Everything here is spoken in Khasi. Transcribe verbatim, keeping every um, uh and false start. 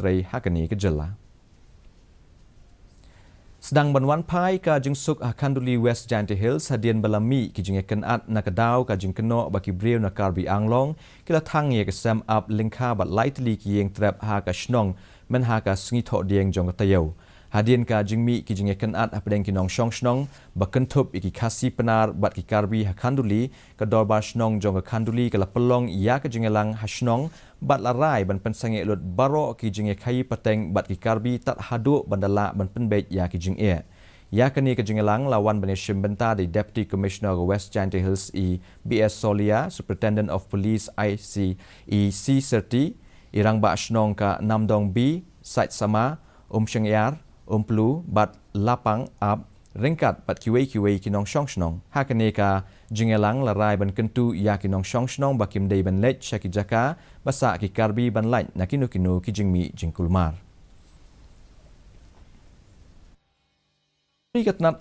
trei ha kane ka jylla. Sdang ban wan phai ka jingsuk ha Khanduli West Jaintia Hills hadien ba la mih ki jingïakynad na ka daw ka jingkynnoh ba ki briew na Karbi Anglong ki la thang ïa ka sem ap lyngkha bad lai tylli ki ïing trep ha ka shnong mynha ka sngi Thohdieng jong ka taïew. Hadien ka jingmih ki jingïakynad hapdeng ki nongshong shnong ba kynthup ïa ki Khasi Pnar bad ki Karbi ha Khanduli, ka Dorbar Shnong jong ka Khanduli ka la pynlong ïa ka jingïalang ha shnong bad la rai ban pynsangeh lut baroh ki jingïakhaïi pateng bad ki Karbi tad haduh ban da lah ban pynbeit ïa ki jingeh. Ïa kane ka jingïalang la wan ban ïashim bynta da i Deputy Commissioner ka West Jaintia Hills, i B S Solia, Superintendent of Police, I C, i C Serti, i Rangbah Shnong ka Namdong B, Saitsama, Umshyngiar, Umplu bad Lapang Ap, ryngkat bad kiwei kiwei ki nongshong shnong. Ha kane ka jingïalang la rai ban kyntu ïa ki nongshong shnong ba kim dei ban leit sha ki jaka ba sah ki Karbi ban lait na kino kino ki jingmih jingkulmar. Ri ka tnat